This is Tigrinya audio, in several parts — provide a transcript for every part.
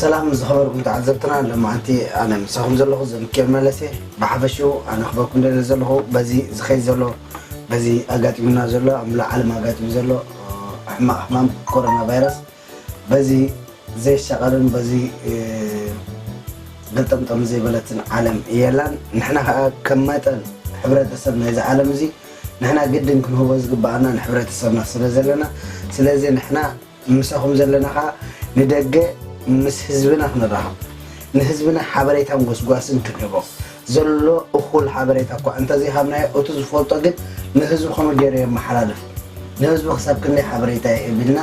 ሰላም ዝኸበርኩም ተዓዘብትና፣ ሎማዓንቲ ኣነ ምሳኹም ዘለኹ ዘምኬል መለሴ። ብሓፈሽኡ ኣነ ክበኩም ደለ ዘለኹ በዚ ዝኸይ ዘሎ፣ በዚ ኣጋጢሙና ዘሎ፣ ኣብ ሙሉእ ዓለም ኣጋጢሙ ዘሎ ሕማቕ ሕማም ኮሮና ቫይረስ፣ በዚ ዘይሻቐልን በዚ ግልጠምጠም ዘይበለትን ዓለም የላን። ንሕና ከዓ ከም መጠን ሕብረተሰብ ናይዚ ዓለም እዚ ንሕና ግድን ክንህቦ ዝግባኣና ንሕብረተሰብና ስለ ዘለና፣ ስለዚ ንሕና ምሳኹም ዘለና ከዓ ንደገ ምስ ህዝብና ክንራኸብ፣ ንህዝብና ሓበሬታን ጎስጓስን ክንህቦ፣ ዘሎ እኹል ሓበሬታ እኳ እንተዘይሃብናዮ፣ እቱ ዝፈልጦ ግን ንህዝቡ ከመይ ገይሩ የመሓላልፍ፣ ንህዝቡ ክሳብ ክንደይ ሓበሬታ የህብ ኢልና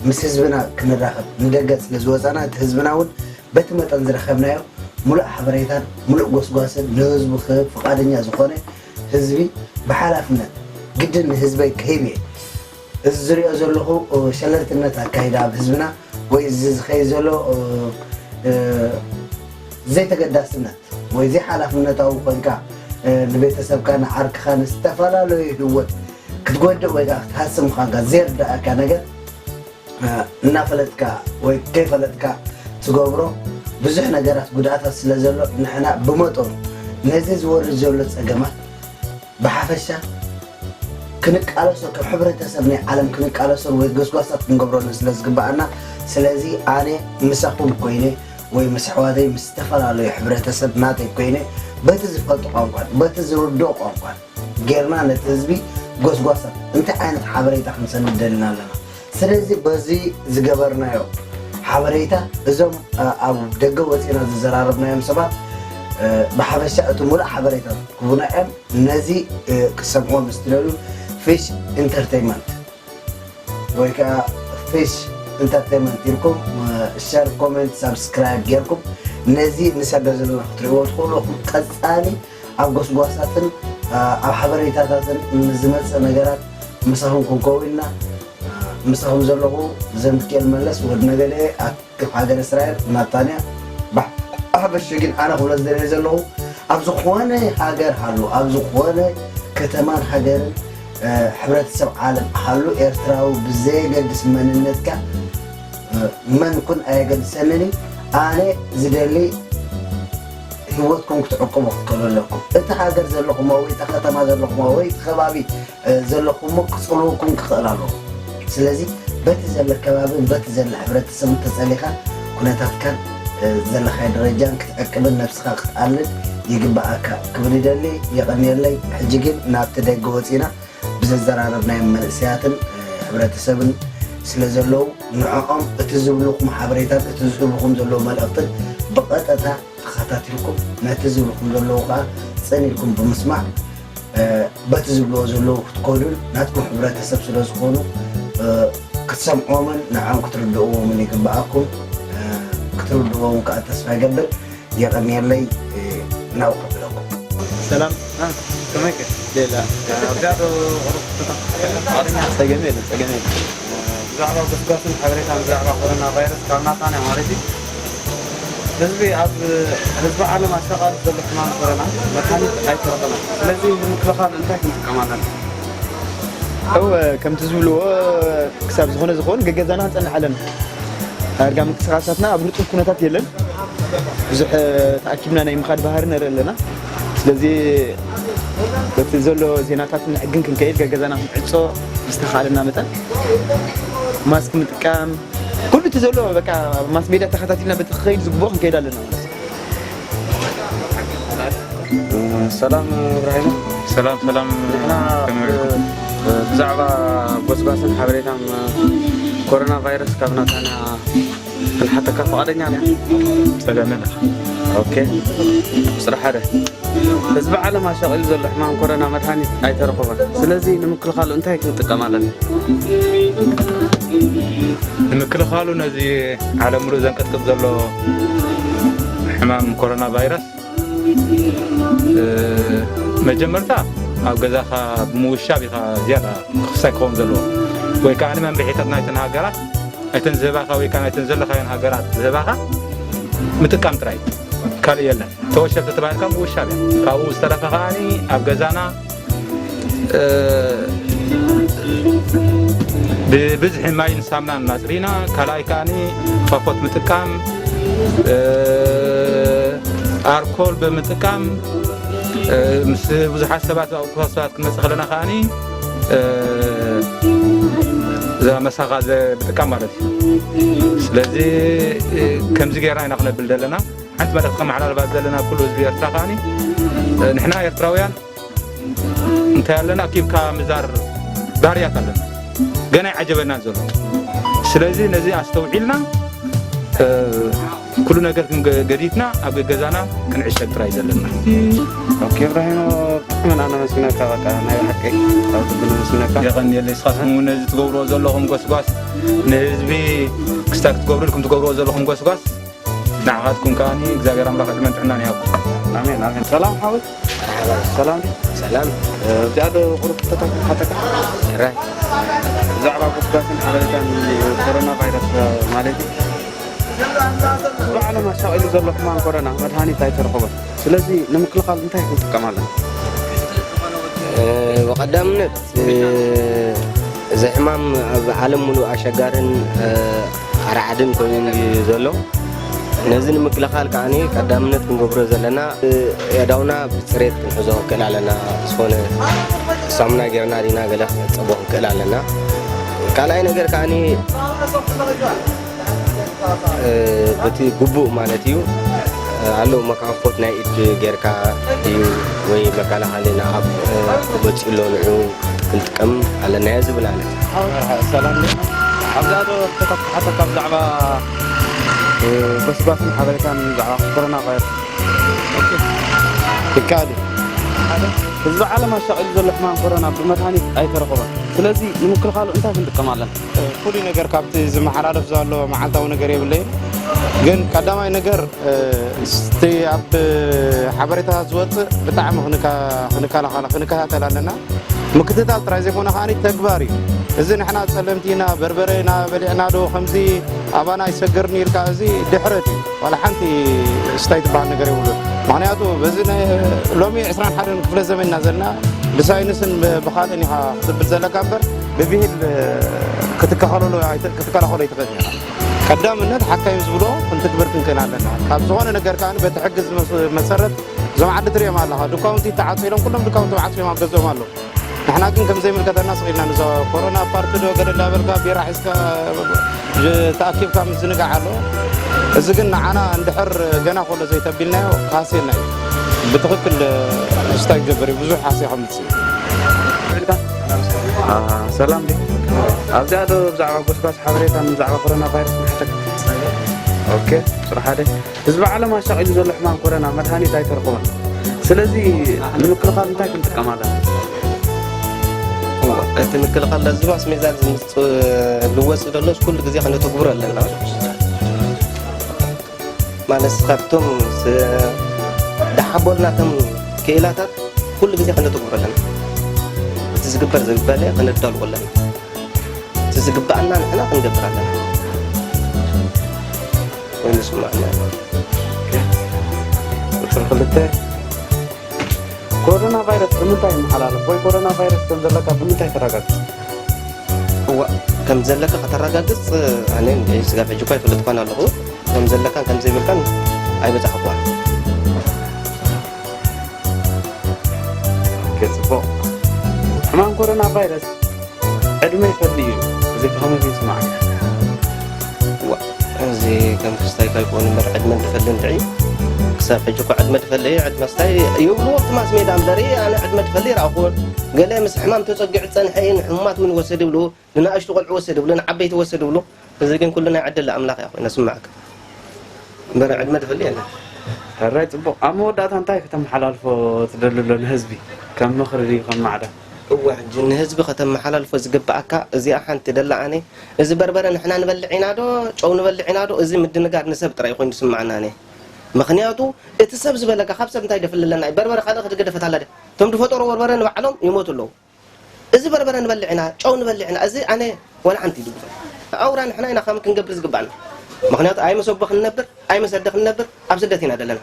ምስ ህዝብና ክንራኸብ ንደገ ስለ ዝወፃና፣ እቲ ህዝብና እውን በቲ መጠን ዝረኸብናዮ ሙሉእ ሓበሬታን ሙሉእ ጎስጓስን ንህዝቡ ክህብ ፍቓደኛ ዝኾነ ህዝቢ ብሓላፍነት ግድን ንህዝበይ ክህብ እየ። እዚ ዝሪኦ ዘለኹ ሸለልትነት ኣካይዳ ኣብ ህዝብና ወይ እዚ ዝኸይ ዘሎ ዘይተገዳስነት ወይ ዘይሓላፍነታዊ ኮይንካ ንቤተሰብካ ንዓርክኻ ንዝተፈላለዩ ህይወት ክትጎድእ ወይ ከዓ ክትሃስም ምዃንካ ዘይርዳእካ ነገር እናፈለጥካ ወይ ከይፈለጥካ ትገብሮ ብዙሕ ነገራት ጉድኣታት ስለ ዘሎ ንሕና ብመጠኑ ነዚ ዝወርድ ዘሎ ፀገማት ብሓፈሻ ክንቃለሶ ከም ሕብረተሰብ ናይ ዓለም ክንቃለሶን ወይ ጎስጓሳት ክንገብረሉን ስለ ዝግባኣና፣ ስለዚ ኣነ ምሳኹም ኮይነ ወይ ምስ ኣሕዋተይ ምስ ዝተፈላለዩ ሕብረተሰብ ናተይ ኮይነ በቲ ዝፈልጦ ቋንቋን በቲ ዝርድኦ ቋንቋን ጌርና ነቲ ህዝቢ ጎስጓሳት እንታይ ዓይነት ሓበሬታ ክንሰንድ ደሊና ኣለና። ስለዚ በዚ ዝገበርናዮ ሓበሬታ እዞም ኣብ ደገ ወፂና ዝዘራረብናዮም ሰባት ብሓፈሻ እቲ ሙሉእ ሓበሬታ ክቡና እዮም። ነዚ ክሰምዕዎ ምስ ትደልዩ ፊሽ ኢንተርቴይመንት ወይ ከዓ ፊሽ ኢንተርቴይመንት ኢልኩም ሸር፣ ኮሜንት፣ ሳብስክራይብ ጌርኩም ነዚ ንሰዶ ዘለና ክትሪእዎ ትኽእሉ ኢኹም። ቀፃሊ ኣብ ጎስጓሳትን ኣብ ሓበሬታታትን ንዝመፅእ ነገራት ምሳኹም ክንከውን ኢና። ምሳኹም ዘለኹ ዘምክኤል መለስ ወድ ነገደ ካብ ሃገር እስራኤል ናታንያ። ብሓፈሽ ግን ኣነ ክብሎ ዝደለየ ዘለኹ ኣብ ዝኾነ ሃገር ሃሉ ኣብ ዝኾነ ከተማን ሃገርን ሕብረተሰብ ዓለም ሃሉ ኤርትራዊ ብዘየገድስ መንነትካ መን ኩን ኣየገድሰንን እዩ። ኣነ ዝደሊ ህይወትኩም ክትዕቅቡ ክትክእሉ ኣለኩም። እቲ ሃገር ዘለኹሞ ወይ እታ ከተማ ዘለኹሞ ወይ እቲ ከባቢ ዘለኹሞ ክፅልወኩም ክኽእል ኣለዎ። ስለዚ በቲ ዘለ ከባብን በቲ ዘለ ሕብረተሰብን ተፀሊኻ ኩነታትካን ዘለኻዮ ደረጃን ክትዕቅብን ነብስኻ ክትኣልን ይግባኣካ ክብል ይደሊ። የቐንየለይ። ሕጂ ግን ናብቲ ደገ ወፂና ብዘዘራረብናዮም መንእሰያትን ሕብረተሰብን ስለ ዘለዉ ንዕኦም እቲ ዝብልኹም ሓበሬታን እቲ ዝህብኹም ዘለዉ መልእኽትን ብቐጥታ ተኸታቲልኩም ነቲ ዝብልኹም ዘለዉ ከዓ ፅን ኢልኩም ብምስማዕ በቲ ዝብልዎ ዘለዉ ክትከዱን ናትኩም ሕብረተሰብ ስለ ዝኾኑ ክትሰምዕዎምን ንዕኦም ክትርድእዎምን ይግብኣኩም። ክትርድእዎም ከዓ ተስፋ ይገብር። የቐንየለይ። ናብኡ ከብለኩም። ሰላም። ከመይ ከ? ሌላ። ብዛዕባ ቁሩብ ተታ-፣ ጸገም የለን፣ ጸገም የለን። ብዛዕባ ጎስጓስን ሓበሬታን ብዛዕባ ኮሮና ቫይረስ ካብ ናታንያ ማለት እዩ። ህዝቢ ኣብ ህዝቢ ዓለም ኣሻቓሊ ዘሎ ሕማም ኮሮና መድሃኒት ኣይተረኸበን። ስለዚ ንምክልኻል እንታይ ክንጥቀም ኣለና? እወ፣ ከምቲ ዝብልዎ ክሳብ ዝኾነ ዝኸውን ገገዛና ክንጸንሕ ኣለና። ዳርጋ ምንቅስቓሳትና ኣብ ርጡብ ኩነታት የለን። ብዙሕ ተኣኪብና ናይ ምኻድ ባህሪ ንርኢ ኣለና። ስለዚ በቲ ዘሎ ዜናታት ንዕግን ክንከይድ ገገዛና ክንዕጾ ዝተኻእለና መጠን ማስክ ምጥቃም ኩሉ እቲ ዘሎ በቃ ኣብ ማስ ሜድያ ተኸታቲልና በቲ ክኸይድ ዝግብኦ ክንከይድ ኣለና ማለት እዩ። ሰላም እብራሂም። ሰላም ሰላም። ንሕና ብዛዕባ ጎስጓስን ሓበሬታን ኮሮና ቫይረስ ካብ ናታና ክንሓተካ ፍቓደኛ ዲኻ? ጸገም የለን። ኦኬ። ቁጽሪ ሓደ፣ ህዝቢ ዓለም ኣሻቒሉ ዘሎ ሕማም ኮሮና መድሃኒት ኣይተረኸቦን። ስለዚ ንምክልኻሉ እንታይ ክንጥቀም ኣለና? ንምክልኻሉ ነዚ ዓለም ሙሉእ ዘንቀጥቅጥ ዘሎ ሕማም ኮሮና ቫይረስ መጀመርታ ኣብ ገዛኻ ብምውሻብ ኢኻ ዝያዳ ክሳይ ክኸውን ዘለዎ። ወይ ከዓ ንመምርሒታት ናይተን ሃገራት፣ ናይተን ዝህባኻ ወይ ከዓ ናይተን ዘለኻየን ሃገራት ዝህባኻ ምጥቃም ጥራይ፣ ካልእ የለን። ተወሸብ ተተባሂልካ ምውሻብ እያ። ካብኡ ዝተረፈ ከዓኒ ኣብ ገዛና ብብዝሒ ማይን ሳምናን እናጽሪና፣ ካልኣይ ከኣኒ ፋፎት ምጥቃም፣ ኣርኮል ብምጥቃም፣ ምስ ብዙሓት ሰባት፣ ኣብ ክፋት ሰባት ክንመጽእ ከለና ከኣኒ እዛ መሳኻ ምጥቃም ማለት እዩ። ስለዚ ከምዚ ጌርና ኢና ክነብል ዘለና። ሓንቲ መልእኽቲ ከመሓላልፋ ዘለና ኩሉ ህዝቢ ኤርትራ ከኣኒ፣ ንሕና ኤርትራውያን እንታይ ኣለና ኣኪብካ ምዛር ባርያት ኣለና። ገና ይዓጀበና ዘሎ። ስለዚ ነዚ ኣስተውዒልና ኩሉ ነገር ገዲፍና ኣብ ገዛና ክንዕሸግ ጥራይ ዘለና። ኦኬ፣ ኢብራሂም፣ ብጣዕሚ ኢና ነመስግነካ። በቃ ናይ ብሓቂ ካብ ልቢ ነመስግነካ። የቐንየለይ። ንስኻትኩም እውን ነዚ ትገብርዎ ዘለኹም ጎስጓስ ንህዝቢ ክስታይ ክትገብሩ ኢልኩም ትገብርዎ ዘለኹም ጎስጓስ ንዓኻትኩም ከኣኒ እግዚኣብሔር ኣምላኽ ዕድመን ጥዕናን ይሃብኩም። ኣሜን፣ ኣሜን። ሰላም ሓወይ። ሰላም ድዩ? ሰላም። ኣብዚኣ ዶ ቁሩብ ሕቶታት ክሓተካ? ሕራይ። ብዛዕባ ጎስጓስን ሓበሬታን ኮሮና ቫይረስ ማለት እዩ። ብዓለም ኣሻቒሉ ዘሎ ሕማም ኮሮና መድሃኒት ኣይተረኸቦን። ስለዚ ንምክልኻል እንታይ ክንጥቀም ኣለና? ብቐዳምነት እዚ ሕማም ኣብ ዓለም ሙሉእ ኣሸጋርን ኣርዓድን ኮይኑ እዩ ዘሎ። ነዚ ንምክልኻል ከዓኒ ቀዳምነት ክንገብሮ ዘለና፣ ኣእዳውና ብፅሬት ክንሕዞ ክንክእል ኣለና። ዝኾነ ሳሙና ጌርና ዲና ገለ ክንሕፀቦ ክንክእል ኣለና። ካልኣይ ነገር ከዓኒ በቲ ግቡእ ማለት እዩ። ኣለዉ መካፎት ናይ ኢድ ጌርካ እዩ ወይ መከላኸሊ ንኣብ መፂኡ ኣሎ ንዑ ክንጥቀም ኣለናዮ ዝብል ኣነ። ሰላም። ኣብዛ ዶ ክሓተካ ብዛዕባ ጎስጓስን ሓበሬታን ብዛዕባ ኮሮና ቫይረስ ይከኣል እዩ። ህዝቢ ዓለም ኣሻቒሉ ዘሎ ሕማም ኮሮና ብመድሃኒት ኣይተረኸበን። ስለዚ ንምክልኻሉ እንታይ ክንጥቀም ኣለና? ፍሉይ ነገር ካብቲ ዝመሓላለፍ ዘሎ መዓልታዊ ነገር የብለይን። ግን ቀዳማይ ነገር እቲ ኣብ ሓበሬታ ዝወፅእ ብጣዕሚ ክንከላኸል ክንከታተል ኣለና። ምክትታል ጥራይ ዘይኮነ ከዓኒ ተግባር እዩ። እዚ ንሕና ጸለምቲ ኢና፣ በርበረ ኢና በሊዕና ዶ ከምዚ ኣባና ኣይሰግርን ኢልካ፣ እዚ ድሕረት እዩ። ዋላ ሓንቲ ስታይ ትበሃል ነገር የብሉን። ምኽንያቱ በዚ ናይ ሎሚ ዕስራን ሓደን ክፍለ ዘመንና ዘለና ብሳይንስን ብ-፣ ብኻልእን ኢኻ ክትብል ዘለካ እምበር ብብሂል ክትከኸለሉ ኣይት-፣ ክትከላኸሎ ኣይትኽእልን ኢኻ። ቀዳምነት ሓካይም ዝብሎ ክንትግብር ክንክእል ኣለና። ካብ ዝኾነ ነገር ከኣ በቲ ሕጊ ዝመስ-፣ መሰረት እዞም ዓዲ ትሪኦም ኣለኻ። ድኳውንቲ ተዓጽዮም፣ ኩሎም ድኳውንቲ ተዓጽዮም ኣብ ገዝኦም ኣለዉ። ንሕና ግን ከም ዘይምልከተና ስቕ ኢልና ንዞ ኮሮና ፓርቲ ዶ ገለ እንዳበልካ ቢራ ሒዝካ ጅ-፣ ተኣኪብካ ምዝንጋዕ ኣሎ። እዚ ግን ንዓና እንድሕር ገና ኮሎ ዘይተቢልናዮ ክሃስየና እዩ። ብትኽክል ስታይ ክገብር እዩ። ብዙሕ ሃስያ ከምጽእ እዩ። አ፣ ሰላም ድዩ? ኣብዚኣ ዶ ብዛዕባ ጎስጓስ ሓበሬታን ብዛዕባ ኮሮና ቫይረስ ንሓተካ? ኦኬ፣ ቁጽሪ ሓደ። ህዝቢ ዓለም ኣሻቒሉ ዘሎ ሕማም ኮረና መድሃኒት ኣይተረኸቦን። ስለዚ ንምክልኻል እንታይ ክንጥቀም ኣለና? እቲ ምክልኻል ለዚ ኣስቤዛ ዝምፅ-፣ ዝወፅእ ዘሎስ ኩሉ ግዜ ከነተግብሮ ኣለና። ማለት ካብቶም ስ-፣ ደሓቦልናቶም ክኢላታት ኩሉ ግዜ ከነተግብሮ ኣለና። እቲ ዝግበር ዘይግበለ ከነዳልዎ ኣለና። እቲ ዝግበኣና ንሕና ክንገብር ኣለና። ኮይኑ ስማዕና። ቁጽሪ ክልተ፣ ኮሮና ቫይረስ ብምንታይ ይመሓላለፍ? ወይ ኮሮና ቫይረስ ከም ዘለካ ብምንታይ ተረጋግጽ? እዋ፣ ከም ዘለካ ከተረጋግጽ፣ ኣነ እንደ ስጋብ ሕጂ እኳ ኣይፈለጥኳን ኣለኹ። ከም ዘለካን ከም ዘይብልካን ኣይበጻሕኳን። ኦኬ፣ ጽቡቕ። ሕማም ኮሮና ቫይረስ ዕድመ ይፈሊ እዩ። እዚ ከመይ ይስማዓካ? ዋ፣ እዚ ከም ክስታይ ካብ ይኮን እምበር ዕድመ እንድፈሊ እንድዒ። ክሳብ ሕጂ እኮ ዕድመ ድፈሊ እዩ፣ ዕድመ ስታይ ይብሉ ኣብቲ ማስ ሜዳ እምበሪ፣ ኣነ ዕድመ ድፈሊ ይረኣኹን። ገለ ምስ ሕማም ተጸጊዑ ዝጸንሐ እዩ፣ ንሕሙማት እውን ይወሰድ ይብሉ፣ ንናእሽቱ ቆልዑ ወሰድ ይብሉ፣ ንዓበይቲ ወሰድ ይብሉ። እዚ ግን ኩሉ ናይ ዕድል ኣምላኽ እያ ኮይና ስማዓካ። እምበር ዕድመ ድፈሊ የለን። ሕራይ ጽቡቕ። ኣብ መወዳእታ እንታይ ከተመሓላልፎ ትደሊ ኣሎ ንህዝቢ? ከም ምኽሪ ድዩ ከም ማዕዳ? እወ፣ ሕጂ ንህዝቢ ከተመሓላልፎ ዝግብኣካ እዚኣ ሓንቲ ደላ ኣነ፣ እዚ በርበረ ንሕና ንበልዕ ኢና ዶ፣ ጨው ንበልዕ ኢና ዶ፣ እዚ ምድንጋር ንሰብ ጥራይ ኮይኑ ዝስምዓና ኣነ። ምኽንያቱ እቲ ሰብ ዝበለካ ካብ ሰብ እንታይ ደፍልለና እዩ? በርበረ ካልእ ክትገደፈት ኣላ ድያ? እቶም ዝፈጠሩ በርበረ ንባዕሎም ይሞቱ ኣለዉ። እዚ በርበረ ንበልዕ ኢና፣ ጨው ንበልዕ ኢና፣ እዚ ኣነ ዋላ ሓንቲ ይድግፎ። ኣውራ ንሕና ኢና ከም ክንገብር ዝግባኣና። ምኽንያቱ ኣይመሰቦ ክንነብር፣ ኣይመሰደ ክንነብር፣ ኣብ ስደት ኢና ዘለና።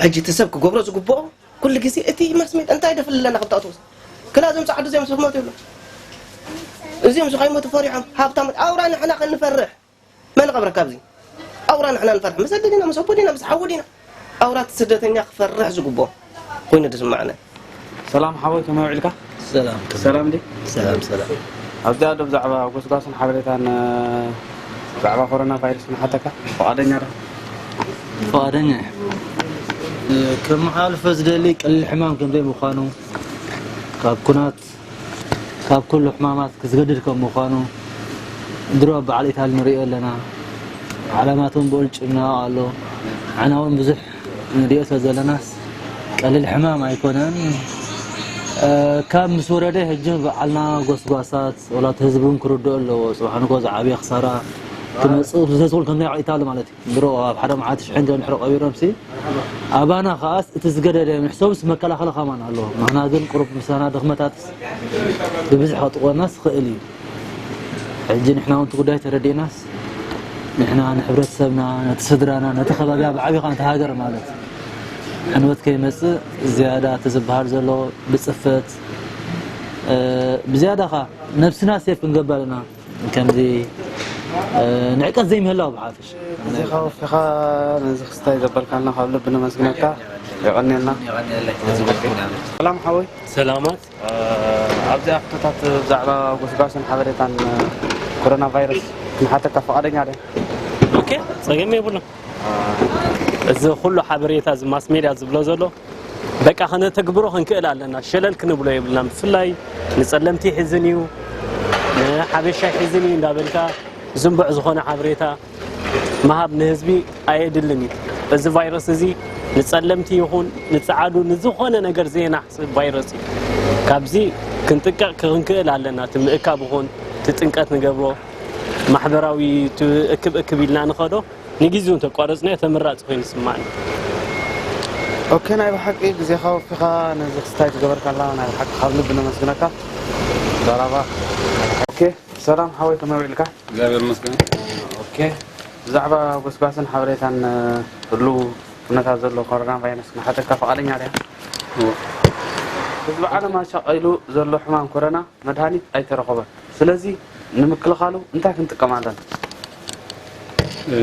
ሕጂ እቲ ሰብ ክገብሮ ዝግብኦ ኩሉ ግዜ እቲ ማስሜት እንታይ ደፍልለና ክብታቱ ክላ እዞም ጻዕዱ እዚኦም ሰብ ሞት ይብሉ። እዚኦም ዝኸይሞቱ ፈሪሖም፣ ሃብታም፣ ኣውራ ንሕና ክንፈርሕ። መን ቐብረካ ኣብዚ? ኣውራ ንሕና ንፈርሕ። ምስ ኣደ ዲና፣ ምስ ኣቦ ዲና፣ ምስ ሓዉ ዲና። ኣውራ እቲ ስደተኛ ክፈርሕ ዝግብኦ ኮይኑ ዝስማዕና። ሰላም ሓወይ፣ ከመይ ውዒልካ? ሰላም። ሰላም ድዩ? ሰላም፣ ሰላም። ኣብዚኣ ዶ ብዛዕባ ጎስጓስን ሓበሬታን፣ እ፣ ብዛዕባ ኮሮና ቫይረስ ክንሓተካ ፍቓደኛ ዶ? ፍቓደኛ እየ። እ፣ ከመሓላልፎ ዝደሊ ቀሊል ሕማም ከም ዘይምዃኑ፣ ካብ ኩናት፣ ካብ ኩሉ ሕማማት ክዝገድድ ከም ምዃኑ፣ ድሮ ኣብ በዓል ኢታሊ ንሪኦ ኣለና። ዓለማት እውን ብኡልጭ እናወ ኣሎ። ዓና እውን ብዙሕ ንሪኦ ስለ ዘለናስ፣ ቀሊል ሕማም ኣይኮነን። እ፣ ካብ ምስ ወረደ ሕጂ በዓልና ጎስጓሳት፣ ወላ እቲ ህዝቢ እውን ክርድኦ ኣለዎ። ጽባሕ ንግሆ ዝዓብየ ክሳራ ክመጽእ ብዝተስኩል ከምዚ ኢታሊ ማለት እዩ። ድሮ ኣብ ሓደ መዓልቲ ሽሕን ገለ ድሕሪ ቀቢሮምሲ፣ ኣባና ከኣስ እቲ ዝገደደ ምሕሰብስ መከላኸሊ ከማን ኣለዎ። ንሕና ግን ቁሩብ ምሳና ድኽመታትስ ብብዝሒ ከጥቆናስ ይኽእል እዩ። ሕጂ ንሕና እውን እቲ ጉዳይ ተረዲእናስ፣ ንሕና ንሕብረተሰብና፣ ነቲ ስድራና፣ ነቲ ከባቢያ ብዓቢኻ ነቲ ሃገር ማለት ዕንወት ከይመጽእ ዝያዳ እቲ ዝበሃል ዘሎ ብጽፈት፣ እ፣ ብዝያዳ ኸኣ ነብስና ሴፍ ክንገብር ኣለና። ከምዚ፣ እ፣ ንዕቀት ዘይምህላው ብሓፈሽ። ግዜኻ ወፊኻ ነዚ ክስታይ ዘበልካልና ካብ ልቢ ነመስግነካ። የቐንየልና። ሰላም ሓወይ። ሰላማት። እ፣ ኣብዚኣ ሕቶታት ብዛዕባ ጎስጓስን ሓበሬታን፣ እ፣ ኮሮና ቫይረስ ክንሓተካ ፍቓደኛ ደ? ኦኬ፣ ጸገም የብሉን። እዚ ኩሉ ሓበሬታ እዚ ማስ ሜድያ ዝብሎ ዘሎ በቃ ከነተግብሮ ክንክእል ኣለና። ሸለል ክንብሎ የብልናን። ብፍላይ ንጸለምቲ ይሕዝን እዩ፣ ንሓበሻ ይሕዝን እዩ እንዳበልካ ዝንቡዕ ዝኾነ ሓበሬታ ምሃብ ንህዝቢ ኣየድልን እዩ። እዚ ቫይረስ እዚ ንጸለምቲ ይኹን ንጸዓዱ ንዝኾነ ነገር ዘየናሕስብ ቫይረስ እዩ። ካብዚ ክንጥቀቕ ክንክእል ኣለና። እቲ ምእካብ ይኹን እቲ ጥንቀት ንገብሮ ማሕበራዊ እቲ እክብ እክብ ኢልና ንኸዶ ንግዜኡ እንተቋረጽናዮ ተመራጺ ኮይኑ ይስማዓኒ። ኦኬ፣ ናይ ብሓቂ ግዜኻ ወፊኻ ነዚ ክስታይ ዝገበርካላ ናይ ብሓቂ ካብ ልቢ ነመስግነካ። ዳራባ። ኦኬ፣ ሰላም ሓወይ፣ ከመይ ውዒልካ? እግዚኣብሔር ይመስገን። ኦኬ፣ ብዛዕባ ጎስጓስን ሓበሬታን፣ እ፣ ህሉው ኩነታት ዘሎ ኮሮና ቫይረስ ክንሓተካ ፍቓደኛ ዲኻ? እወ። ህዝቢ ዓለም ኣሻቒሉ ዘሎ ሕማም ኮሮና መድሃኒት ኣይተረኸቦን። ስለዚ ንምክልኻሉ እንታይ ክንጥቀም ኣለና? እ፣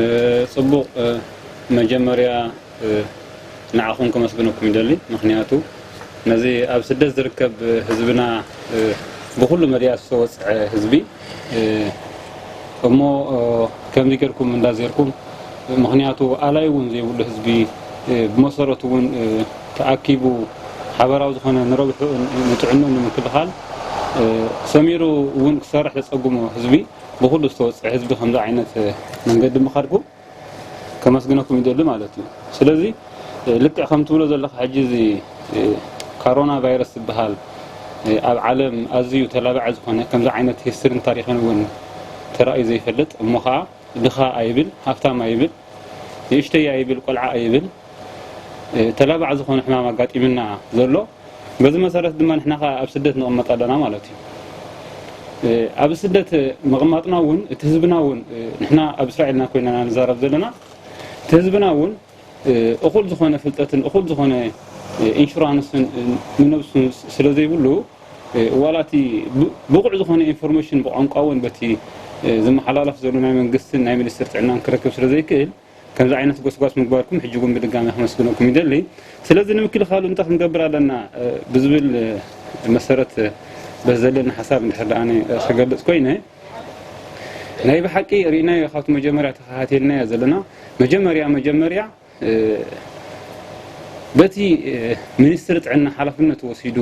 ጽቡቕ፣ እ፣ መጀመርያ፣ እ፣ ንዓኹም ከመስግነኩም ይደሊ። ምኽንያቱ ነዚ ኣብ ስደት ዝርከብ ህዝብና፣ እ፣ ብኹሉ መድያ ዝተወጽዐ ህዝቢ፣ እ፣ እሞ፣ እ፣ ከምዚ ጌርኩም እንዳ ዜርኩም፣ ምኽንያቱ ኣላይ እውን ዘይብሉ ህዝቢ፣ እ፣ ብመሰረቱ እውን፣ እ፣ ተኣኪቡ ሓበራዊ ዝኾነ ንረብሕኡን ንጥዕንኡን ንምክልኻል፣ እ፣ ሰሚሩ እውን ክሰርሕ ዘጸግሞ ህዝቢ፣ ብኹሉ ዝተወጽዐ ህዝቢ ከምዚ ዓይነት፣ እ፣ መንገዲ ምኻድኩም ከመስግነኩም ይደሊ ማለት እዩ። ስለዚ፣ እ፣ ልክዕ ከም ትብሎ ዘለኻ ሕጂ እዚ፣ እ፣ ካሮና ቫይረስ ዝበሃል፣ እ፣ ኣብ ዓለም ኣዝዩ ተላባዒ ዝኾነ ከምዚ ዓይነት ሂስትሪን ታሪኽን እውን ተራእዩ ዘይፈልጥ እሞ ኸዓ ድኻ ኣይብል፣ ሃብታም ኣይብል፣ ንእሽተይ ኣይብል፣ ቆልዓ ኣይብል፣ እ፣ ተላባዒ ዝኾነ ሕማም ኣጋጢምና ዘሎ። በዚ መሰረት ድማ ንሕና ኸዓ ኣብ ስደት ንቕመጥ ኣለና ማለት እዩ። እ፣ ኣብ ስደት ምቕማጥና እውን፣ እቲ ህዝብና እውን፣ እ፣ ንሕና ኣብ እስራኤልና ኮይና ኢና ንዛረብ ዘለና። እቲ ህዝብና እውን፣ እ፣ እኹል ዝኾነ ፍልጠትን እኹል ዝኾነ፣ እ፣ ኢንሹራንስን፣ እ፣ ንነብሱ ስለ ዘይብሉ፣ እ፣ ዋላ እቲ ብ-፣ ብቑዕ ዝኾነ ኢንፎርሜሽን ብቋንቋ እውን በቲ፣ እ፣ ዝመሓላለፍ ዘሎ ናይ መንግስትን ናይ ሚኒስትሪ ጥዕናን ክረክብ ስለ ዘይክእል፣ ከምዚ ዓይነት ጎስጓስ ምግባርኩም ሕጂ እውን ብድጋሚ ከመስግነኩም ይደሊ። ስለዚ ንምክልኻሉ እንታይ ክንገብር ኣለና፣ እ፣ ብዝብል፣ እ፣ መሰረት፣ እ፣ በዚ ዘለኒ ሓሳብ እንድሕር ደኣ ኣነ፣ እ፣ ክገልጽ ኮይነ፣ ናይ ብሓቂ ርኢናዮ ካብቲ መጀመርያ ተኸታቲልናዮ ዘለና፣ መጀመርያ፣ መጀመርያ፣ እ፣ በቲ፣ እ፣ ሚኒስትሪ ጥዕና ሓላፍነት ወሲዱ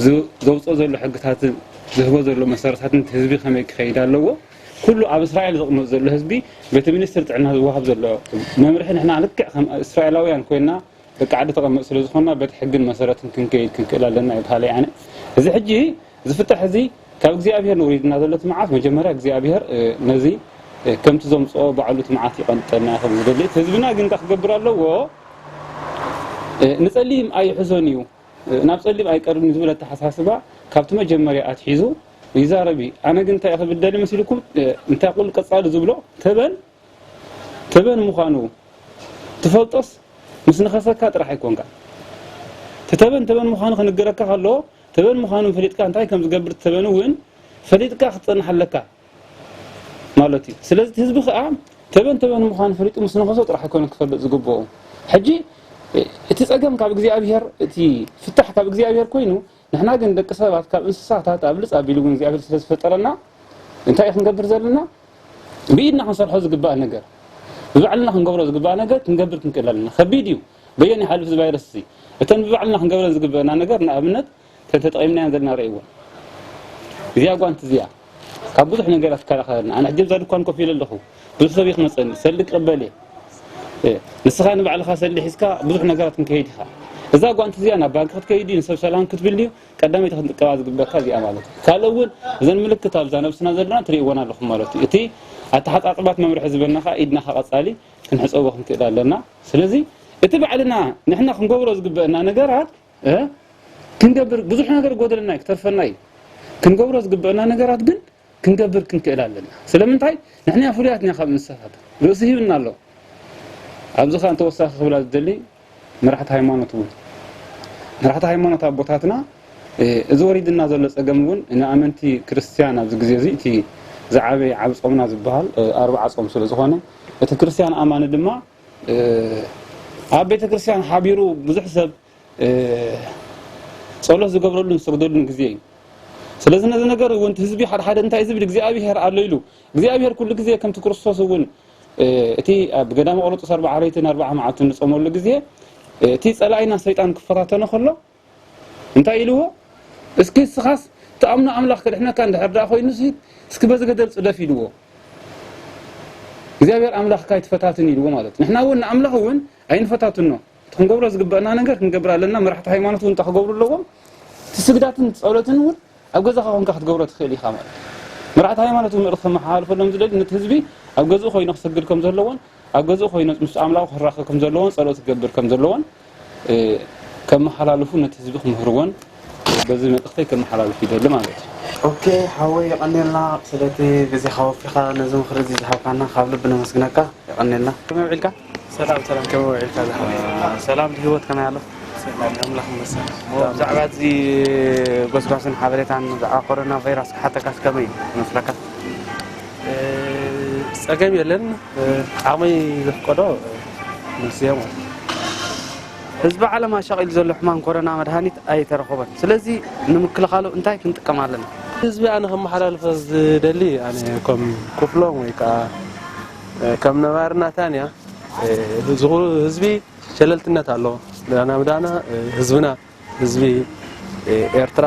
ዝ-፣ ዘውፅኦ ዘሎ ሕግታትን ዝህቦ ዘሎ መሰረታትን እቲ ህዝቢ ከመይ ክኸይድ ኣለዎ፣ ኩሉ ኣብ እስራኤል ዝቕመጥ ዘሎ ህዝቢ በቲ ሚኒስትሪ ጥዕና ዝወሃብ ዘሎ መምርሒ ንሕና ልክዕ ከም እስራኤላውያን ኮይና ደቂ ዓዲ ተቐመጥ ስለ ዝኾንና በቲ ሕግን መሰረትን ክንከይድ ክንክእል ኣለና ይበሃል። ያነ እዚ ሕጂ ዝፍታሕ እዚ ካብ እግዚኣብሔር ንውሪድና ዘሎ እቲ መዓት መጀመርያ እግዚኣብሔር፣ እ፣ ነዚ፣ እ፣ ከምቲ ዘምፅኦ ባዕሉ እቲ መዓት ይቐንጠልና ከም ዝደሊ እቲ ህዝብና ግን እንታይ ክገብር ኣለዎ? እ፣ ንጸሊም ኣይሕዞን እዩ፣ እ፣ ናብ ጸሊም ኣይቀርብን እዩ ዝብል ኣተሓሳስባ ካብቲ መጀመርያ ኣትሒዙ ይዛረብ እዩ። ኣነ ግን እንታይ ክብል ደሊ መሲልኩም፣ እ፣ እንታይ ኩሉ ቀጻሊ ዝብሎ ተበን፣ ተበን ምዃኑ ትፈልጦስ ምስ ነኸሰካ ጥራሕ ኣይኮንካ። እቲ ተበን ተበን ምዃኑ ክንገረካ ከሎ፣ ተበን ምዃኑ ፈሊጥካ እንታይ ከም ዝገብር እቲ ተበን እውን ፈሊጥካ ክትጸንሕ ኣለካ ማለት እዩ። ስለዚ እቲ ህዝቢ ከኣ ተበን ተበን ምዃኑ ፈሊጡ ምስ ነኸሶ ጥራሕ ኣይኮነን ክፈልጥ ዝግብኦ። ሕጂ እቲ ጸገም ካብ እግዚኣብሔር፣ እቲ ፍታሕ ካብ እግዚኣብሔር ኮይኑ፣ ንሕና ግን ደቂ ሰባት ካብ እንስሳታት ኣብልጽ ኣቢሉ እውን እግዚኣብሔር ስለ ዝፈጠረና እንታይ እዩ ክንገብር ዘለና? ብኢድና ክንሰርሖ ዝግባእ ነገር፣ ብባዕልና ክንገብሮ ዝግባእ ነገር ክንገብር ክንክእል ኣለና። ከቢድ እዩ። በየን ይሓልፍ እዚ ቫይረስ እዚ? እተን ብባዕልና ክንገብረን ዝግበአና ነገር ንኣብነት እተን ተጠቒምናየን ዘለና ረእይዎ። እዚኣ ጓንቲ እዚኣ ካብ ብዙሕ ነገራት ትከላኸለልና። ኣነ ሕጂ ኣብዛ ድኳን ኮፍ ኢለ ኣለኹ። ብዙሕ ሰብ እዩ ክመጸኒ፣ ሰልዲ ክቕበል እየ። እ፣ ንስኻ ንባዕልኻ ሰልዲ ሒዝካ ብዙሕ ነገራት ክንከይድ ኢኻ። እዛ ጓንቲ እዚኣ ናብ ባንክ ክትከይድ እዩ፣ ንሰብ ሰላም ክትብል እዩ፣ ቀዳመይቲ ክንጥቀባ ዝግበካ እዚኣ ማለት እዩ። ካልእ እውን እዘን ምልክት ኣብዛ ነብስና ዘለና ትርእይዎን ኣለኹም ማለት እዩ። እቲ ኣተሓጻጽባት መምርሒ ዝበልና ኸኣ ኢድና ኸኣ ቀጻሊ ክንሕጸቦ ክንክእል ኣለና። ስለዚ እቲ ባዕልና ንሕና ክንገብሮ ዝግበአና ነገራት፣ እ፣ ክንገብር ብዙሕ ነገር ጎደለና እዩ፣ ክተርፈና እዩ። ክንገብሮ ዝግበአና ነገራት ግን ክንገብር ክንክእል ኣለና። ስለምንታይ? ንሕና ፍሉያት ኢና ካብ እንስሳታት። ርእሲ ሂብና ኣሎ። ኣብዚ ኸኣ ተወሳኺ ክብላ ዝደሊ መራሕቲ ሃይማኖት እውን፣ መራሕቲ ሃይማኖት ኣቦታትና፣ እ፣ እዚ ወሪድና ዘሎ ጸገም እውን ንኣመንቲ ክርስትያን ኣብዚ ግዜ እዚ እቲ ዝዓበየ ዓቢ ጾምና ዝበሃል፣ እ፣ ኣርብዓ ጾም ስለ ዝኾነ፣ እቲ ክርስትያን ኣማኒ ድማ፣ እ፣ ኣብ ቤተ ክርስትያን ሓቢሩ ብዙሕ ሰብ፣ እ፣ ጸሎት ዝገብረሉን ዝሰግደሉን ግዜ እዩ። ስለዚ ነዚ ነገር እውን እቲ ህዝቢ ሓደ ሓደ እንታይ ዝብል እግዚኣብሔር ኣሎ ኢሉ፣ እግዚኣብሔር ኩሉ ግዜ ከምቲ ክርስቶስ እውን፣ እ፣ እቲ ኣብ ገዳመ ቆሮንጦስ ኣርብዓ ዓረይትን ኣርብዓ መዓልትን ንጾመሉ ግዜ፣ እ፣ እቲ ጸላኢና ሰይጣን ክፈታተኖ ከሎ እንታይ ኢልዎ? እስኪ እስኻስ ትኣምኖ ኣምላኽ ክድሕነካ እንድሕር ደኣ ኮይኑሲ እስኪ በዚ ገደል ጽደፍ ኢልዎ። እግዚኣብሔር ኣምላኽካ ኣይትፈታትን ኢልዎ ማለት እዩ። ንሕና እውን ንኣምላኽ እውን ኣይንፈታትኖ። እቲ ክንገብሮ ዝግበአና ነገር ክንገብር ኣለና። መራሕቲ ሃይማኖት እውን እንታይ ክገብሩ ኣለዎም? እቲ ስግዳትን ጸሎትን እውን ኣብ ገዛኻ ኮንካ ክትገብሮ ትኽእል ኢኻ ማለት እዩ። መራሕቲ ሃይማኖት እውን መልእኽቲ ከመሓላልፈሎም ዝደሊ ነቲ ህዝቢ ኣብ ገዝኡ ኮይኑ ክሰግድ ከም ዘለዎን ኣብ ገዝኡ ኮይኑ ምስ ኣምላኹ ክራኸብ ከም ዘለዎን ጸሎት ክገብር ከም ዘለዎን፣ እ፣ ከመሓላልፉ ነቲ ህዝቢ ክምህርዎን በዚ መልእኽተይ ከመሓላልፍ ይደሊ ማለት እዩ። ኦኬ፣ ሓወይ የቐንየልና ስለቲ ግዜኻ ወፊኻ ነዚ ምኽሪ እዚ ዝሃብካና ካብ ልቢ ነመስግነካ። የቐንየልና። ከመይ ውዒልካ? ሰላም፣ ሰላም፣ ከመይ ውዒልካ ዝሓወይ? ሰላም፣ ህይወት ከመይ ኣሎ? ሰላም፣ ኣምላኽ ይመስገን። ብዛዕባ እዚ ጎስጓስን ሓበሬታን ብዛዕባ ኮሮና ቫይረስ ክሓተካስ ከመይ እዩ መስለካ? እ፣ ጸገም የለን። እ፣ ዓቕመይ ዘፍቀዶ፣ እ፣ መልስዮ ማለት እዩ። ህዝቢ ዓለም ኣሻቒሉ ዘሎ ሕማም ኮሮና መድሃኒት ኣይተረኸቦን። ስለዚ ንምክልኻሉ እንታይ ክንጥቀም ኣለና? ህዝቢ ኣነ ከመሓላልፎ ዝደሊ፣ ኣነ ከም ክፍሎም ወይ ከኣ፣ እ፣ ከም ነባሪ ናታንያ፣ እ፣ እዚ ኩሉ ህዝቢ ሸለልትነት ኣሎ። ዳና ብዳና፣ እ፣ ህዝብና፣ ህዝቢ፣ እ፣ ኤርትራ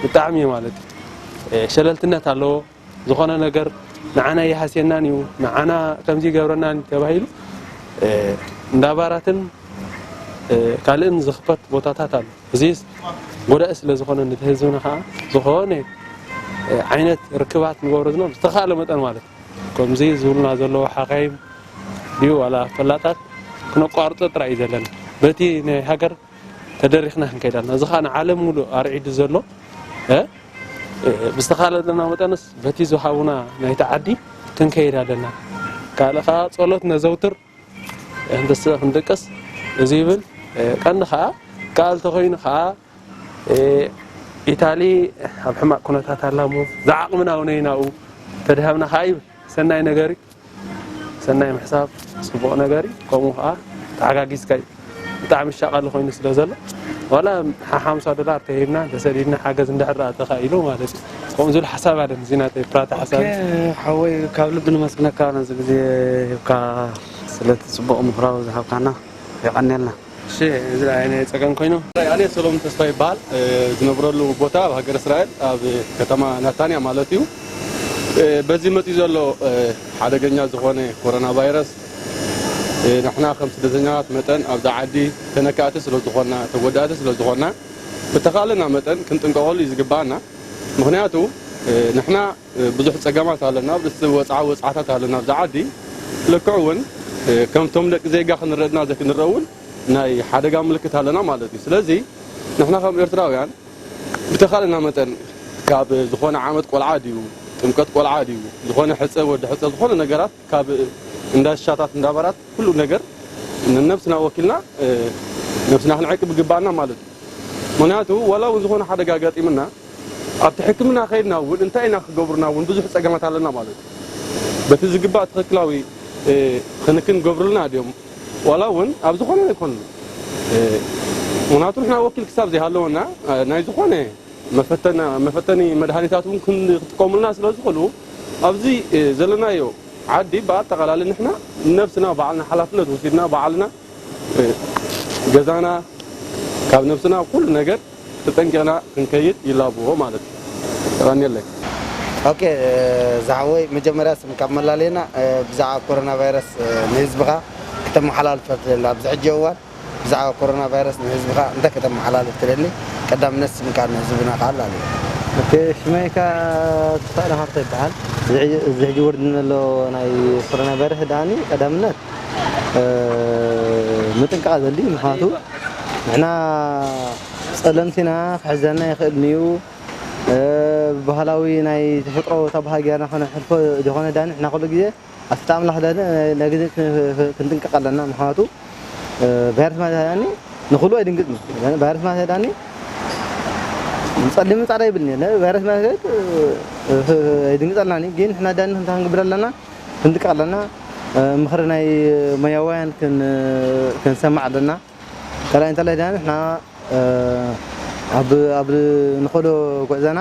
ብጣዕሚ ማለት እዩ፣ እ፣ ሸለልትነት ኣለዎ። ዝኾነ ነገር ንዓና ይሃስየናን እዩ፣ ንዓና ከምዚ ይገብረናን እዩ ተባሂሉ፣ እ፣ እንዳ ባራትን፣ እ፣ ካልእን ዝኽፈት ቦታታት ኣሎ። እዚስ ጎዳኢ ስለ ዝኾነ ነቲ ህዝብና ኸዓ ዝኾነ፣ እ፣ ዓይነት ርክባት ንገብሮ ዝነበ ዝተኻእለ መጠን ማለት እዩ። ከምዚ ዝብሉና ዘለዉ ሓኻይም ድዩ ዋላ ፈላጣት ክነቋርጾ ጥራይ እዩ ዘለና። በቲ ናይ ሃገር ተደሪኽና ክንከይድ ኣለና። እዚ ኸኣ ንዓለም ሙሉእ ኣርዒዱ ዘሎ፣ እ፣ እ፣ ብዝተኻለለና መጠንስ በቲ ዝሃቡና ናይቲ ዓዲ ክንከይድ ኣለና። ካልእ ኸኣ ጸሎት ነዘውትር፣ ክንትስእ ክንድቅስ፣ እዚ ይብል፣ እ፣ ቀንዲ ኸኣ ከኣል ተኾይኑ ኸኣ፣ እ፣ ኢታሊ ኣብ ሕማቕ ኩነታት ኣላ እሞ፣ ዝዓቕምና እውን ናብኡ ተድሃብና ኸኣ ይብል። ሰናይ ነገር እዩ። ሰናይ ምሕሳብ ጽቡቕ ነገር እዩ። ከምኡ ኸኣ ተሓጋጊዝካ እዩ። ብጣዕሚ ሻቐሊ ኮይኑ ስለ ዘሎ፣ ዋላ ሓሓምሳ ዶላር ተሂብና፣ ተሰዲድና፣ ሓገዝ እንድሕር ደኣ ተኻኢሉ ማለት እዩ። ከምኡ ዝብል ሓሳብ ኣለኒ። እዚ ናተይ ፕራታ ሓሳብ ኦኬ፣ እዩ። ሓወይ፣ ካብ ልቢ ንመስግነካ ነዚ ግዜ ሂብካ ስለቲ ጽቡቕ ምኽራዊ ዝሃብካና። የቐንየልና። እሺ፣ እዚ ናይ ጸገም ኮይኑ። ኣነ ሰሎሞን ተስፋ ይበሃል። እ፣ ዝነብረሉ ቦታ ኣብ ሃገረ እስራኤል፣ ኣብ ከተማ ናታንያ ማለት እዩ። እ፣ በዚ መጺኡ ዘሎ፣ እ፣ ሓደገኛ ዝኾነ ኮሮና ቫይረስ፣ እ፣ ንሕና ከም ስደተኛታት መጠን ኣብዛ ዓዲ ተነካእቲ ስለ ዝኾንና፣ ተጎዳእቲ ስለ ዝኾንና፣ ብተኻእለና መጠን ክንጥንቀቐሉ እዩ ዝግባኣና። ምኽንያቱ፣ እ፣ ንሕና፣ እ፣ ብዙሕ ጸገማት ኣለና፣ ብዙሕ ወጽዓ-፣ ወጽዓታት ኣለና ኣብዛ ዓዲ። ልክዕ እውን፣ እ፣ ከምቶም ደቂ ዜጋ ክንረድና ዘይክንረእ እውን ናይ ሓደጋ ምልክት ኣለና ማለት እዩ። ስለዚ ንሕና ከም ኤርትራውያን ብተኻእለና መጠን ካብ ዝኾነ ዓመት ቆልዓ ድዩ፣ ጥምቀት ቆልዓ ድዩ፣ ዝኾነ ሕጸ፣ ወዲ ሕጸ፣ ዝኾነ ነገራት ካብ እንዳ ሽሻታት፣ እንዳ ባራት፣ ኩሉ ነገር ንነብስና ወኪልና፣ እ፣ ነብስና ክንዕቅብ ይግባኣና ማለት እዩ። ምኽንያቱ ዋላ እውን ዝኾነ ሓደጋ ኣጋጢምና ኣብቲ ሕክምና ከይድና እውን እንታይ ኢና ክገብሩና እውን ብዙሕ ጸገማት ኣለና ማለት እዩ። በቲ ዝግባእ ትኽክላዊ ክንክን ገብሩልና ድዮም? ዋላ እውን ኣብ ዝኾነ ይኹን ምክንያቱ ንሕና ወኪል ክሳብ ዘይሃለወና ናይ ዝኾነ መፈተኒ መድሃኒታት እውን ክጥቀሙልና ስለ ዝኽእሉ ኣብዚ ዘለናዮ ዓዲ ብኣጠቓላሊ ንሕና ነብስና ባዕልና ሓላፍነት ወሲድና ባዕልና ገዛና ካብ ነብስና ኩሉ ነገር ተጠንቂቕና ክንከይድ ይላብዎ ማለት እዩ። የቐንየለይ። ኦኬ ዝሓወይ መጀመርያ ስም ካብ መላለየና ብዛዕባ ኮሮና ቫይረስ ንህዝብኻ ክተመሓላልፈ ትደሊ ኣብዚ ሕጂ እዋን ብዛዕባ ኮሮና ቫይረስ ንህዝብኻ እንታይ ከተመሓላልፍ ትደሊ? ቀዳምነት ስምካ ንህዝብና ከዓ ኣላልዮ። ኦኬ ሽመይ ከዓ ተስፋ ደሃርቶ ይበሃል። እዚ ሕጂ ወርዲ ዘሎ ናይ ኮሮና ቫይረስ ደኣኒ ቀዳምነት ምጥንቃቕ ዘድሊ ምኽንያቱ ንሕና ጸለምቲና ክሕዘና ይኽእል እዩ ብባህላዊ ናይ ተፈጥሮ ታባሃ ጌርና ከነሕልፎ ዝኾነ ዳኒ ንሕና ኩሉ ግዜ ኣስተ ኣምላኽ ዳኒ ናይ ግዜ ክንጥንቀቕ ኣለና ምኽንያቱ ቫይረስ ማለት ዳኒ ንኹሉ ኣይድንግጽ ቫይረስ ማለት ዳኒ ጸሊም ጻዕዳ ይብል ቫይረስ ማለት ኣይድንግጸልና ግን ንሕና ዳኒ እንታይ ክንገብር ኣለና ክንጥቀቕ ኣለና ምኽሪ ናይ ሞያውያን ክንሰማዕ ኣለና ካልኣይ እንተላይ ዳኒ ንሕና ኣብ ኣብ ንኸዶ ጉዕዘና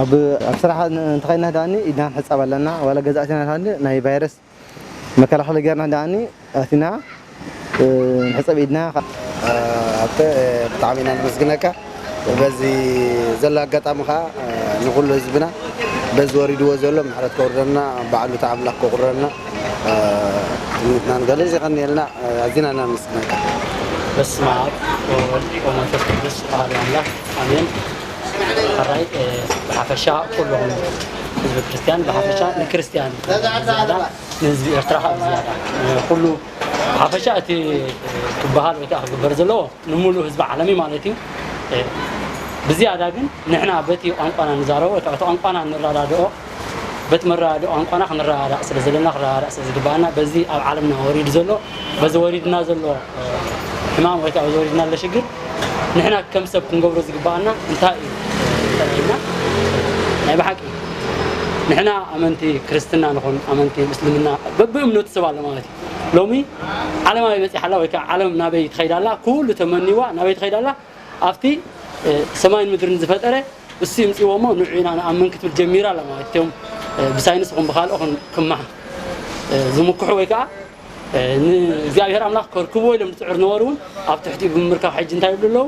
ኣብ ኣብ ስራሕ እንተኸይና ዳኒ ኢድና ክንሕጸብ ኣለና ዋላ ገዛእትና ዳኒ ናይ ቫይረስ መከላኸሊ ጌርና ዳኒ ኣቲና ንሕጸብ ኢድና። ኣብተ ብጣዕሚ ኢና ነመስግነካ። በዚ ዘሎ ኣጋጣሚ ከዓ ንኩሉ ህዝብና በዚ ወሪድዎ ዘሎ ምሕረት ከውርደልና ባዕሉ እቲ ኣምላኽ ከቁረና ትምኒትና ንገልጽ። የቐንየልና። ኣዚና ነመስግነካ። በስመ ኣብ ወወልድ ወመንፈስ ቅዱስ ኣሐዱ ኣምላኽ ኣሜን። ሕራይ ብሓፈሻ ኩልኹም ህዝቢ ክርስትያን ብሓፈሻ ንክርስትያን ዝያዳ ንህዝቢ ኤርትራ ካብ ዝያዳ ኩሉ ብሓፈሻ እቲ ክበሃል ወይ ከዓ ክግበር ዘለዎ ንምሉእ ህዝቢ ዓለም እዩ ማለት እዩ። ብዝያዳ ግን ንሕና በቲ ቋንቋና ንዛረቦ ወይ ከዓ እቲ ቋንቋና ንረዳድኦ በቲ መረዳድኦ ቋንቋና ክንረዳዳእ ስለ ዘለና ክረዳዳእ ስለ ዝግባኣና በዚ ኣብ ዓለምና ወሪዱ ዘሎ በዚ ወሪድና ዘሎ ሕማም ወይ ከዓ በዚ ወሪድና ዘሎ ሽግር ንሕና ከም ሰብ ክንገብሮ ዝግባኣና እንታይ እዩ ተባሂልና ናይ ብሓቂ ንሕና ኣመንቲ ክርስትና ንኹን ኣመንቲ ምስልምና በብእምነቱ ሰብ ኣሎ ማለት እዩ። ሎሚ ዓለም ኣበይ በፂሓ ኣላ ወይ ከዓ ዓለም ናበይ ትኸይድ ኣላ ኩሉ ተመኒዋ ናበይ ትኸይድ ኣላ ኣብቲ ሰማይን ምድርን ዝፈጠረ እሱ ይምፅዎ እሞ ንዑ ኢና ንኣምን ክትብል ጀሚራ ኣላ ማለት እቶም ብሳይንስ ኹን ብካልኦ ክመሃ ዝምክሑ ወይ ከዓ ንእግዚኣብሔር ኣምላኽ ከርክብዎ ኢሎም ዝፅዕር ነበሩ እውን ኣብ ትሕቲኡ ብምምርካብ ሕጂ እንታይ ይብሉ ኣለዉ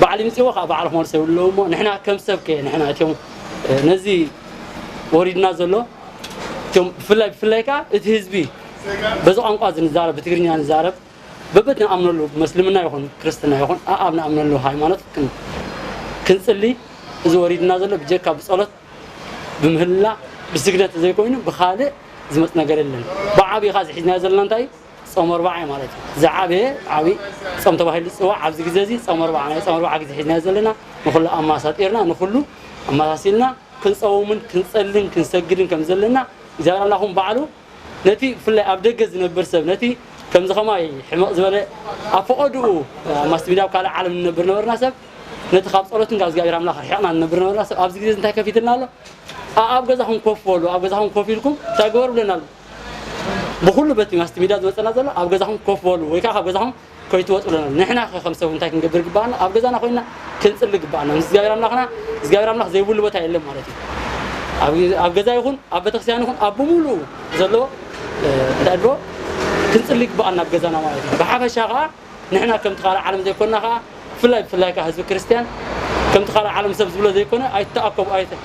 ባዕል ይምፅዎ ከዓ ባዕል ክመልሶ ይብሉ ኣለዉ እሞ ንሕና ከም ሰብ ከ ንሕና እቲኦም ነዚ ወሪድና ዘሎ እቲኦም ብፍላይ ብፍላይ ከዓ እቲ ህዝቢ በዚ ቋንቋ እዚ ንዛረብ ብትግርኛ ንዛረብ በበት ንኣምነሉ መስልምና ይኹን ክርስትና ይኹን ኣኣብ ንኣምነሉ ሃይማኖት ክንፅሊ እዚ ወሪድና ዘሎ ብጀካ ብፀሎት ብምህላ ብስግደት ዘይኮይኑ ብካልእ ዝመፅ ነገር የለን። ብዓብኻ ዝሒዝናዮ ዘለና እንታይ ፆም ኣርባዓ እዩ ማለት እዩ። ዝዓበየ ዓብይ ፆም ተባሂሉ ዝፅዋዕ ኣብዚ ግዜ እዚ ፆም ኣርባዓ ናይ ፆም ኣርባዓ ግዜ ሒዝናዮ ዘለና ንኩሉ ኣማሳጢርና ንኩሉ ኣመሳሲልና ክንፀውምን ክንፀልን ክንሰግድን ከም ዘለና እግዚኣብሔር ኣምላኽ እውን ባዕሉ ነቲ ብፍላይ ኣብ ደገ ዝነብር ሰብ ነቲ ከምዚ ከማይ ሕመቕ ዝበለ ኣብ ፈቐድኡ ኣብ ማስሚድያ ኣብ ካልእ ዓለም ንነብር ነበርና ሰብ ነቲ ካብ ጸሎትን ካብ እግዚኣብሔር ኣምላኽ ርሒቕና ንነብር ነበርና ሰብ ኣብዚ ግዜ እዚ እንታይ ከፊትልና ኣሎ? ኣኣብ ገዛኹም ኮፍ በሉ፣ ኣብ ገዛኹም ኮፍ ኢልኩም እንታይ ግበሩ ብለና ኣሎ። ብኹሉ በቲ ማስሚድያ ዝመጸና ዘሎ ኣብ ገዛኹም ኮፍ በሉ ወይ ከዓ ካብ ገዛኹም ከይትወፁ ኣለና። ንሕና ከ ከም ሰብ እንታይ ክንገብር ይግባኣና? ኣብ ገዛና ኮይንና ክንፅሊ ይግባኣና። ምስ እግዚኣብሔር ኣምላኽና እግዚኣብሔር ኣምላኽ ዘይብሉ ቦታ የለን ማለት እዩ። ኣብ ኣብ ገዛ ይኹን ኣብ ቤተክርስትያን ይኹን ኣብ ብምሉኡ ዘሎ እንታይ ድሮ ክንፅሊ ይግባኣና ኣብ ገዛና ማለት እዩ። ብሓፈሻ ከዓ ንሕና ከምቲ ካልእ ዓለም ዘይኮንና ከዓ ብፍላይ ብፍላይ ከዓ ህዝቢ ክርስትያን ከምቲ ካልእ ዓለም ሰብ ዝብሎ ዘይኮነ ኣይተኣከቡ ኣይተ-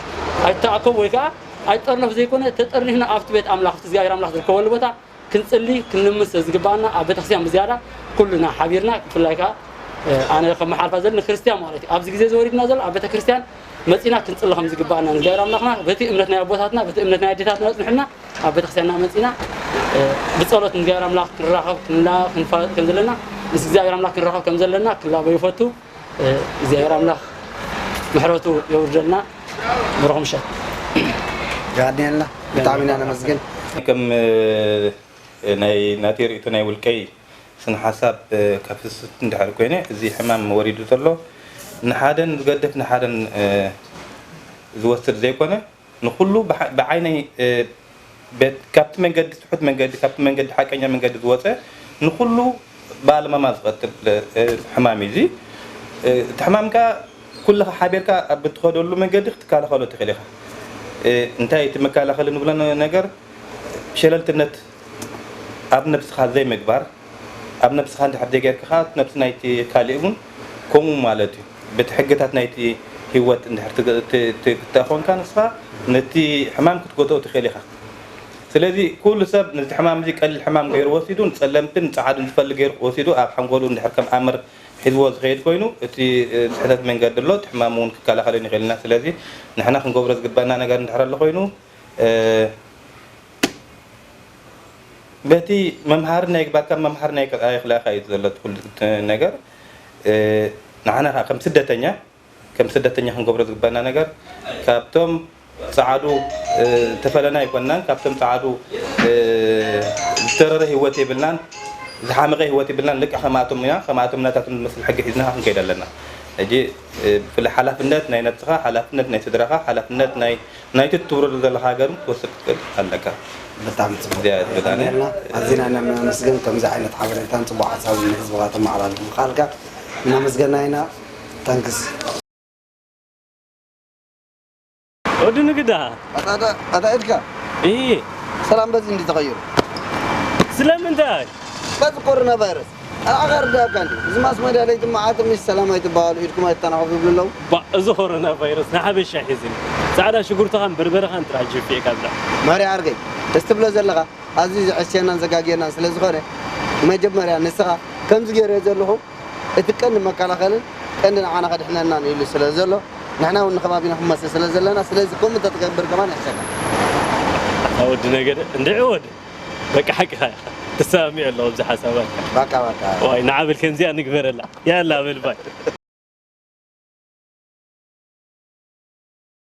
ኣይተኣከቡ ወይ ከዓ ኣይጠርነፉ ዘይኮነ ተጠርኒፍና ኣብቲ ቤት ኣምላኽ ኣብቲ እግዚኣብሔር ኣምላኽ ዝርከበሉ ቦታ ክንጽሊ ክንልምን ስለ ዝግባኣና ኣብ ቤተክርስትያን ብዝያዳ ኩልና ሓቢርና ብፍላይ ከዓ ኣነ ከም መሓልፋ ዘለኒ ክርስትያን ማለት እዩ ኣብዚ ግዜ ዘወሪድና ዘሎ ኣብ ቤተክርስትያን መፂና ክንፅሊ ከም ዝግባኣና ንእግዚኣብሔር ኣምላኽና በቲ እምነት ናይ ኣቦታትና በቲ እምነት ናይ ኣዴታትና ኣፅንሑልና ኣብ ቤተክርስትያንና መፂና ብፀሎት ንእግዚኣብሔር ኣምላኽ ክንራኸብ ክንላ ክንፋለጥ ከም ዘለና ምስ እግዚኣብሔር ኣምላኽ ክንራኸብ ከም ዘለና ክላበ ይፈቱ እግዚኣብሔር ኣምላኽ ምሕረቱ የውርደልና ብሩኽ ምሸት ይሃድየልና ብጣዕሚ ኢና ነመስግን ከም ናይ ናተይ ርእይቶ ናይ ውልቀይ ስነ ሓሳብ ከፍስስ እንድሕር ኮይነ እዚ ሕማም ወሪዱ ዘሎ ንሓደን ዝገድፍ ንሓደን ዝወስድ ዘይኮነ ንኩሉ ብዓይነይ ቤት ካብቲ መንገዲ ስሑት መንገዲ ካብቲ መንገዲ ሓቀኛ መንገዲ ዝወፀ ንኩሉ ብኣለማማ ዝቐትል ሕማም እዩ። እዚ እቲ ሕማም ከዓ ኩልኻ ሓቢርካ ኣብ እትኸደሉ መንገዲ ክትከላኸሎ ትኽእል ኢኻ። እንታይ እቲ መከላኸሊ ንብሎ ነገር ሸለልትነት ኣብ ነብስኻ ዘይምግባር፣ ኣብ ነብስኻ እንድሕር ዘይጌርካ ከዓ ነብሲ ናይቲ ካሊእ እውን ከምኡ ማለት እዩ። በቲ ሕግታት ናይቲ ህይወት እንድሕር ትግታእ ኮንካ ንስኻ ነቲ ሕማም ክትጎትኦ ትኽእል ኢኻ። ስለዚ ኩሉ ሰብ ነዚ ሕማም እዚ ቀሊል ሕማም ገይሩ ወሲዱ ንፀለምትን ንፀዓዱን ዝፈሊ ገይሩ ወሲዱ ኣብ ሓንጎሉ እንድሕር ከም ኣምር ሒዝዎ ዝኸይድ ኮይኑ እቲ ስሕተት መንገዲ ኣሎ፣ እቲ ሕማም እውን ክከላኸልን ይኽእል ኢና። ስለዚ ንሕና ክንገብሮ ዝግበአና ነገር እንድሕር ኣሎ ኮይኑ በቲ መምሃሪ ናይ ግባርካ መምሃሪ ናይ ኣይክላካ እዩ ዘሎ ኩሉ ነገር ንዓና ከዓ ከም ስደተኛ ከም ስደተኛ ክንገብሮ ዝግበና ነገር ካብቶም ፀዓዱ ተፈለና ኣይኮንናን ካብቶም ፀዓዱ ዝተረረ ህይወት የብልናን ዝሓመቐ ህይወት የብልናን ልቃ ከማቶም ኢና ከማቶም ናታቶም ዝመስል ሕጊ ሒዝና ክንከይድ ኣለና ሕጂ ብፍላይ ሓላፍነት ናይ ነብስኻ ሓላፍነት ናይ ስድራኻ ሓላፍነት ናይ ናይቲ ትብረሉ ዘለኻ ሃገር ክትወስድ ክትክእል ኣለካ። ብጣዕሚ ጽቡቅ። እዚኣ እያ ትብላኒ። ኣዚና ኢና ነመስግን ከምዚ ዓይነት ሓበሬታን ጽቡቅ ሓሳብ ንህዝብኻ ተመሓላልፍ ምኻልካ እናመስገና ኢና። ታንክስ። ወዲ ንግዳ ኣታ ኢድካ እይ ሰላም በዚ እንዲ ተቐይሩ ስለምንታይ በዚ ኮሮና ቫይረስ ኣልዓኻ ርዳእካ እንዲ እዚ ማስ መድያ ለይቲ መዓልቲ ምስ ሰላም ኣይትበሃሉ ኢድኩም ኣይተናኸፉ ይብሉ ኣለዉ። ባ እዚ ኮሮና ቫይረስ ንሓበሻ ሒዝኒ ጻዕዳ ሽጉርትኻን በርበረኻን ጥራሕ ጅፊዕካ ብላዕ። ማርያ ዓርከይ እዚ ትብሎ ዘለኻ ኣዝዩ ዘዕስየናን ዘጋግየናን ስለ ዝኾነ መጀመርያ ንስኻ ከምዚ ገይረ ዘለኹ እቲ ቀንዲ መከላኸልን ቀንዲ ንዓና ከድሕነናን ኢሉ ስለ ዘሎ ንሕና እውን ንከባቢና ክንመስል ስለ ዘለና ስለዚ ከምኡ እንተትገብር ከማን ይሕሸካ። ኣታ ወዲ ነገደ እንድዒ ወዲ በቃ ሓቅኻ ኢኻ ተሰማሚዑ ኣለኹ ኣብዚ ሓሳባትካ። ባካ ባካ። ዋይ ንዓብል ከምዚኣ ንግበረላ ያላ በል ባይ።